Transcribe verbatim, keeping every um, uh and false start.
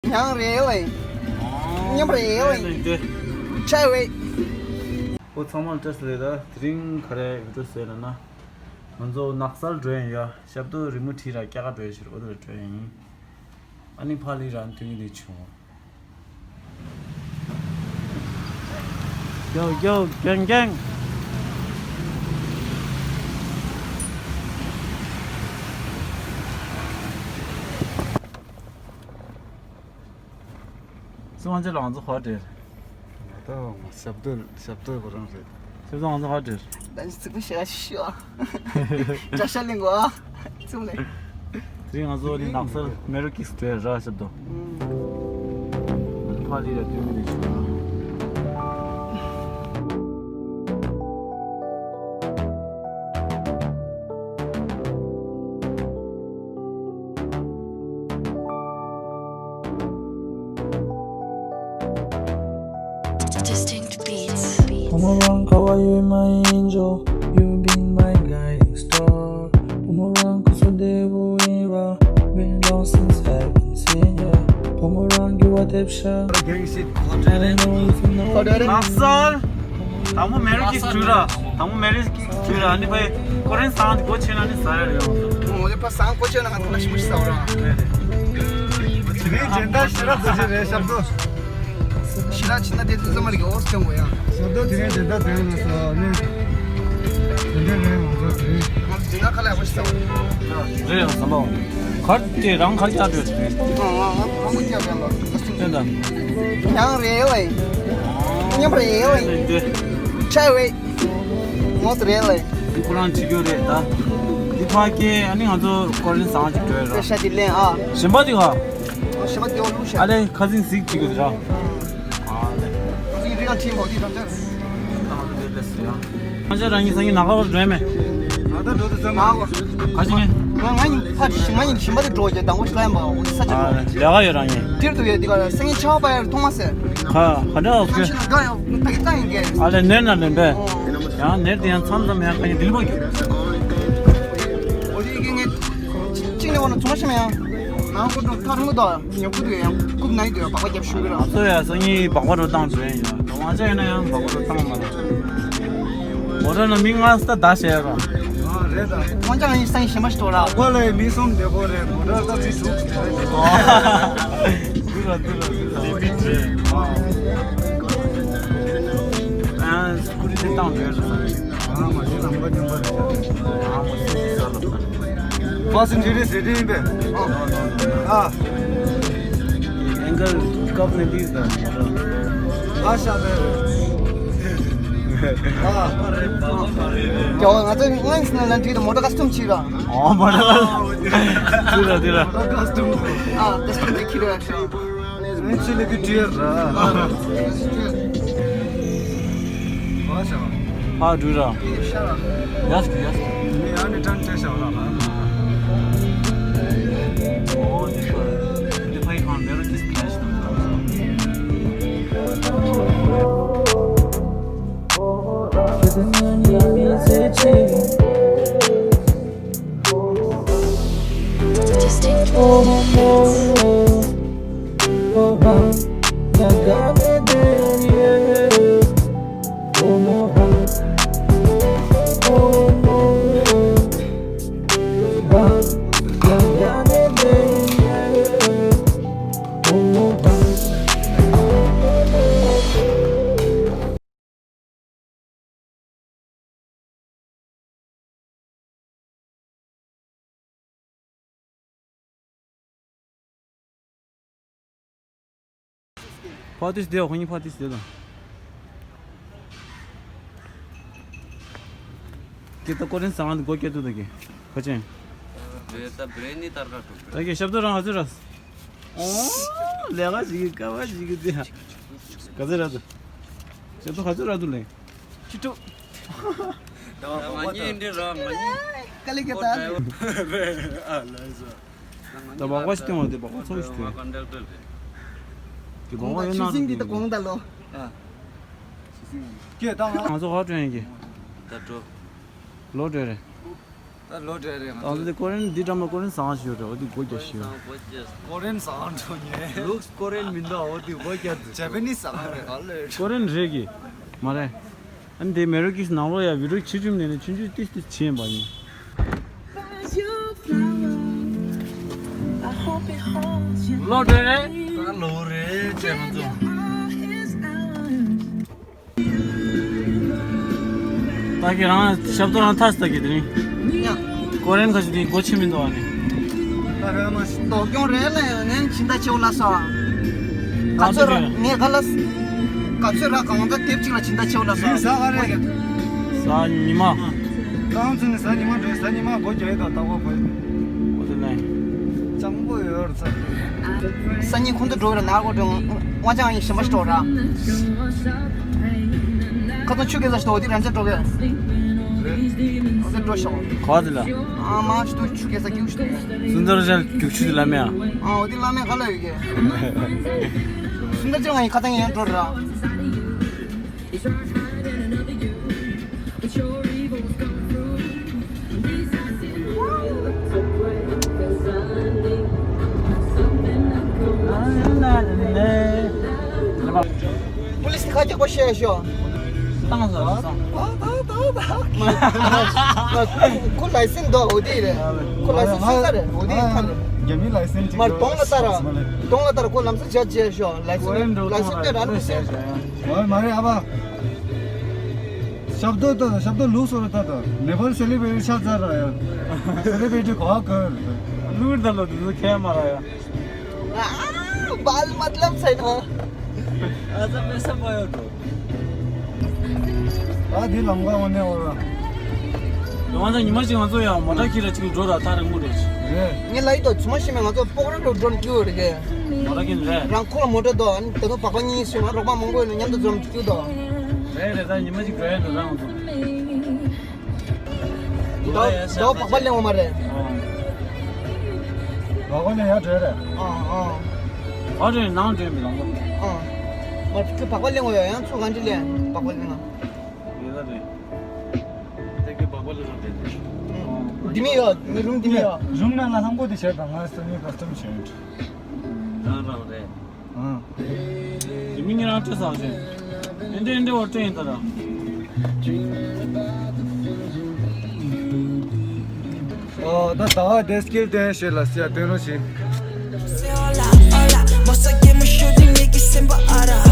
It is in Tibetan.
ཡང་རེད་ལེ། མཉམ་རེད་ལེ། ཆ་བེ། ཨོ་ཚང་མ་ལ་བཀྲ་ཤིས་བདེ་ལེགས། དེ་རིང་ག་རེ་བི་ཌིའོ་བཟོས་ལབ་ན། ང་ཚོ་ནགས་ཚལ་འགྲོ་ཡིན་ཡ། ཞབས་ཏོག་རི་མོ་བྲིས་ར་སྐྱ་ཀ་འགྲོ་ཡ་ཕྱིར་ཨོ་དེ་ལ་འགྲོ་ཡ་ཡིན། ཨ་ནི་ཕ་ལི་ར་དུས་ངེས་དེ་བྱུང་། Go, go, gang, gang. སུ་ང་ཚོ་ལ་ང་ཚོ་ཧོ་ཏེལ། ང་ད་ཞབས་ཏོག་ཞབས་ཏོག་གོ་རང་རེད། ཞབས་ཏོག་ང་ཚོ་ཧོ་ཏེལ། ད་ཅི་ཚིག་པ་ཞེ་ཤོ། བཀྲ་ཤིས་ལེན་གོ། ཚུམ་ལེ། དེ་ང་ཚོ་ནི་ནགས་ཚལ་མེ་རོ་ཀིག་སི་ཏེ་ར་ཞབས་ཏོག་ཕ་ལི་ཡ་དུས་མི་ནི་ཆུ། Distinct beats. ཕོ་མོ་རང་ག་བ་ཡོད་མ་ཡིན་འཇོག You've been my guiding star. ཕོ་མོ་རང་ཁུ་སོ་བདེ་བོ་ཡིན་པ། Been lost since I've been seeing you. ཕོ་མོ་རང་གི་བ་དེབ་ཤ། ནགས་ཚལ། དང་པོ་མེ་རི་ཀིག་བྲུས་ར། དང་པོ་མེ་རི་ཀིག་བྲུས་ར། ཨ་ནི་ཕའི་ཀོ་རེན་སང་དེ་སྒོ་ཕྱེ་ན་ནི་ཟ་ཡ་རེད། འོ་ལེ་པ་སང་སྒོ་ཕྱེ་ན་ང་ཐོག་ལ་ཤི་མུ་ཤི་ཟ་བ་ར། དེ་རིང་སྦྱིན་བདག་ཞི་རབ་རྡོ་རྗེ་རེད་ཞབས་ཏོག་ཞི་རབ་ཕྱིན་ན་དེ་ཚོ་མ་རིག་འོ་སྐྱོང་དགོས་ཡ། ཞབས་ཏོག་དེ་རིང་སྦྱིན་བདག་དེ་རིང་ལ་ཟ་ནི། དེ་འདྲ་རེད་ང་ཚོ་དེ་རིང་། ང་སྦྱིན་བདག་ཁ་ལ་ཡག་པོ་ཞིག་ཟ་བ། རེད་ཡ་ཟ་ལོ། གར་དེ་རང་གར་བཅར་འགྲོ་དེ་རེད། ང་ང་ང་ཁོ་རྒྱབ་ཡ་ལ་ཟ་སུ་དེ་འདྲ། ཡང་རེད་ལེ། མཉམ་རེད་ལེ། ཆ་བེ། ངོ་ཚ་རེད་ལེ། འདི་ཁོ་རང་བྲིས་རྒྱུ་རེད་ད། འདི་ཕ་སྐད་ཨ་ནི་ང་ཚོ་ཀོ་རེན་སང་ཅིག་འགྲོ་ཡ་ར། ཤ་འདི་ལེན་ཨ། གཞན་པ་འདི་ག་ཤ་འདི་ཨོ་ལུ་ཤ། ཨ་ལེ་ཁ་སིང་ཟིག་བྲིས་དགོས་ར། ཨ་ལེ། ཁ་སིང་རི་གང་ཁྲིམ་བོ་འདི་རང་ཅག་ང་ཚོ་རང་ཉིད་སང་ཉིན་ནག་ཁ་བར་འགྲོ་ཡ་མེད། ང་ད་འགྲོ་དུ་ཚང་མ་གོ། ག་ཅི་ནི། ང་ང་ཉིན་ཕ་ཞི་ང་ཉིན་ཞི་མ་དེ་འགྲོ་རྒྱུ་དང་པོ་ཤི་ལ་ཡ་མ་འོ་ས་ཅིག་འགྲོ། ལས་ཀ་ཡོད་རང་ཉིད། འདིར་དུ་ཡོད་འདི་ག་སང་ཉིན་ཆ་བ་པ་ཡར་མཐོང་མ་ཟེར། ཁ་ག་འདྲ་ཨོ་ཁེ། ད་གི་ད་ཡིན་གྱི། ཨ་ལེ་ནེར་ན་ལེན་པས། ཡང་ནེར་དེ་ཡང་མཚམས་མཚམས་ཡང་ཁ་ཉིན་དིལ་མ་གི། འོ་དེ་ཡི་གེ་ངས་གཅིག་ནས་འོ་ན་ཚོང་ཤི་མ་ཡང་། ནང་ཁོ་འགྲོ་ཐག་རིང་པོ་དང་ཉོ་ཁུ་དུ་ཡང་རྐུབ་ན་ཡི་དུ་ཡང་སྦག་སྦག་རྒྱབ་ཤུགས་ར། ང་ཚོ་ཡང་སང་ཉིན་སྦག་སྦག་རུ་བཏང་འགྲོ་ཡ་ཡིན་ཡང་ང་ཚོ་ཡིན་ན་ཡང་སྦག་སྦག་རུ་བཏང་མ་རེད། མོ་ཊ་ནང་མི་ལྔ་ས་བདའ་བྱས་ར། ཨ་རེད་ད། ཁོང་ཅག་ཡིན་སང་ཉིན་ཞི་མ་ཞིག་འགྲོ་ར། ཁོ་ལ་ཡི་མི་གསུམ་བདེ་པོ་རེད། མོ་ཊ་ད་ཚིག་དྲུག་བདེ་པོ་རེད། འདུག་ར་འདུག་ར་འདུག་ར། ཨ་སྐུ་རི་དེ་བཏང་འགྲོ་ཡ་རེད་ས། ཨ་མ་ཤི་ལམ་ཁ་མཉམ་པ་རེད། ཨ་མ་ཤི་ཤི་ས་ལ། ཕ་སིན་ཇི་རེད་ཟེར་དེ་ཡིན་པས། ཨ། ཨེང་གལ་ཀབ་ནས་འདི་ཟེར། ཨ་ཤ་དེ། ཨ། ཀྱོ་ང་ཚོ་སྔོན་སྣ་ལན་དུས་དུ་མོ་ཊ་ཀ་སི་ཊམ་བྱས་ར། ཨོ་མོ་ཊ་ཀ་སི་ཊམ། དེ་ར་དེ་ར། ཀ་སི་ཊམ། ཨ་ཀ་སི་ཊམ་དེ་ཁྱེར་ར། ཨ་ནི་ཚེ་ལས་ཀྱི་དུས་ར། ཕ་འགྲུལ་ར། ཡ་སྐྱུ་ཡ་སྐྱུ། ཨ་ནི་ཀྲང་ཅེ་ཤ་ར། ཨོ་འདི་ཕ་འདི་ཕ་ཡི་ཁང་མེ་རོ་ཏིས་ཕ་ཡི་ཤ་དང་། Distinct beats. ཕ་ཏིས་དེ་ཁོ་གཉིས་ཕ་ཏིས་དེ་དང་། ཀི་ཏ་ཀོ་རིན་སང་ལ་སྒོ་སྐྱེ་ཐུབ་ད་གི། ཁ་ཆེན། བེ་ད་བེ་ནི་ཏར་ཀ་ཀྲུག་ད་གི་ཞབས་ཏོག་རང་ཧ་ཚུར་ར། ཨོ། ལས་ཀ་ཞིག་གི་ཀ་བ་ཞིག་གི་དེ། ག་ཚོད་ར་འདུག་ཞབས་ཏོག་ག་ཚོད་ར་འདུག་ལེ། ཁྱི་ཕྲུག་ང་གཉིས་འདི་ར་ང་གཉིས། དཀའ་ལས་ཀྱི་ད། ཨ་ལ་ས། ད་སྦག་སྦག་ཞིག་སྟོན་བ་དེ་སྦག་སྦག་ཚོ་ཞིག་སྟོན། དེ་སྦག་སྦག་ཡོད་ན་ཆུ་སྲིན་འདི་ད་གོང་ད་ལོ། ཨ། ང་ཚོ་ཧ་སྤྲོད་ཡིན་གྱི། ད་འགྲོ། ལོ་སྤྲོད་རེད། ད་ལོ་འདྲ་རེད་ང་ཨ་ཚོ། འདི་ཀོ་རེན་འདི་འདྲ་མ་ཀོ་རེན་ཟ་ཁང་ཞིག་ཡོད་རེད། འོ་འདི་སྒོ་རྒྱག་ཞིག་ཡོད། ཀོ་རེན་ཟ་ཁང་འགྲོ་ཉེ། ལུགས་ཀོ་རེན་མིན་འདུག་འོ་འདི་སྒོ་རྒྱག་འདུག་ཇ་པ་ནི་ཟ་ཁང་རེད་ག་ལོས། ཀོ་རེན་རེད་གི། མ་རེད། ཨ་ནི་དེ་མེ་རོ་ཀིས་ནང་ལོགས་ཡ་བི་རོ་ཆི་ཁྲིམ་ནས་ནི་ཆུང་ཆུང་ཏིས་ཏིས་བྱེད་ཡིན་པ་ཡིན། ལོ་འདྲ་རེད། ད་ལོ་རེད་ཅེས་མ་ཚོ། ད་གི་རང་ཞབས་ཏོག་རང་ཐག་ད་གི་དེ་རིང་། ཡ། ཀོ་རེན་ཁ་ཅིག་དེ་སྒོ་ཕྱེ་མི་འདུག་ཨ་ནི། ད་རེད་མ་གཞི་སྡུག་གྱོང་རེད་ལ་ཡང་ནན་ཕྱིན་ད་ཆེའུ་ལ་ས། ག་ཚོད་ར་ངས་ག་ལ་ས། ག་ཚོད་ར་གང་ད་དེབ་ཅིག་ལ་ཕྱིན་ད་ཆེའུ་ལ་ས། ཟ་ག་རེད། ཟ་ཉི་མ། རྐང་ཚུན་ཟ་ཉི་མ་འགྲོ་ཟ་ཉི་མ་སྒོ་རྒྱག་ཡོད་ད་ལྟ་བ་བོད། འོ་དེ་ལས། ཅང་པོ་ཡོད་ར་ཚ། སང་ཉིན་ཁོང་ཚོ་འགྲོ་བའི་ར་ནར་གོ་འགྲོ། ང་ཅང་ཡིན་གཞན་པ་ཞིག་འགྲོ་ར། ཁ་སང་ཆུ་སྐྱེས་ས་ཞིག་འདུག་འོ་དེ་རང་ཚོ་འགྲོ་གི། འོ་དེ་འགྲོ་ཤོག་ག་བ་དེ་ལ། ཨ་མ་ཞིག་འདུག་ཆུ་སྐྱེས་ས་སྐྱིད་པོ་ཞིག་འདུག་སུན་དར་ཅན་རྒྱུག་ཆུ་དེ་ལ་མེད་ཨ། ཨ་འོ་དེ་བླ་མེད་ག་ལ་ཡོད་གི། སུན་དར་ཅན་ང་ཡིན་ཁ་སང་ཡང་འགྲོ་ར། པུ་ལིས་ཁ་རྒྱག་པ་བཤད་ཤོག་བཏང་སོང་བཏང་སོང་། ད་ད་ད་ད། ཁོ་ལའི་སེན་འདུག་འོ་དེ་རེད། ཁོ་ལའི་སེན་སུ་ས་རེད་འོ་དེ་ཁ་རེད། རྒྱ་མི་ལའི་སེན་ཅིག་མར་གདོང་ལ་ལྟ་ར། གདོང་ལ་ལྟ་ར་ཁོ་ལམ་སེང་བྱས་བྱས་ཤོག་ལའི་སེན་ལའི་སེན་སྤྲད་ར་ལུག་སེན། འོ་མ་རེད་ཨ་ཕ། ཞབས་ཏོག་ལྟ་དང་ཞབས་ཏོག་ལུགས་སོ་ར་ལྟ་དང་ནེ་པལ་སེ་ལི་བྷི་རི་ཊི་ཆགས་ཚར་ར་ཡ། སེ་ལི་བྷི་རི་ཊི་གོ་བ་གོན། ལུགས་ལྟ་ལོ་དེ་ཚོ་ཁྱད་མ་ར་ཡ། ཨ་བལ་མ་ལབ་ཚེ་ན། ཨ་ཙ་མེ་ས་པ་ཡོད་འགྲོ། ཨ་དེ་ལམ་ཁ་འོ་ནས་འོ་ར། ང་ཚོ་ཉི་མ་ཞིག་ང་ཚོ་ཡང་མོ་ཊ་ཁྱེར་ར་ཅིག་འགྲོ་ར་ཐག་རིང་པོ་རེད། རེད། ངས་ལ་ཡི་དོ་ཚུ་མ་ཤི་མེ་ང་ཚོ་སྤོག་ར་འགྲོ་འགྲོ་ནི་སྐྱིད་འོ་རེད་གས། མོ་ཊ་ཁྱེར་རེད། རང་ཁོ་ལ་མོ་ཊ་དོ་ཨ་ནི་དེ་ཚོ་བག་པ་གཉིས་ཤི་མ་རོགས་པ་མང་པོ་ཡོད་ན་མཉམ་དུ་འཛོམས་སྐྱིད་དོ། རེད་རེད། ད་ཉི་མ་ཞིག་འགྲོ་ཡ་འགྲོ་རང་ཚོ། ད་ད་བག་པ་ལེན་འོ་མ་རེད། བག་པ་ལེན་ཡ་འགྲོ་རེད། ཨ་ཨ། བག་རེད་ནང་འདྲེན་མི་ལང་གོ། ཨ། མ་ཁྱོད་བག་པ་ལེན་འོ་ཡ་ཡང་ཚུ་ག་འདྲི་ལེན་བག་པ་ལེན་ན། ཡོད་ལ་རེད། དེ་གི་བག་པ་ལེན་ན་དེ་རེད། འདི་མི་ཡོད་ནི་རུམ་འདི་མི་ཡོད། རུམ་ནང་ལ་ལྷམ་གོ་དེ་བྱས་དང་ང་སེ་མི་ཁ་སི་ཊམ་བྱས། རང་རང་རེད། ཨང་། དེ་མི་ཉིད་རང་སྤྲད་ས་ཞིག་ཨེ་འདྲེ་ཨེ་འདྲེ་བ་སྤྲད་ཡིན་ད་ར། ཨོ་ད་ཟླ་བ་དེ་སྐྱིད་ལྡན་ཞེས་ལ་སི་ཡ་སྟོན་རོགས་ཞིག Hola, hola, moza que me shooting, nigga, simba ara.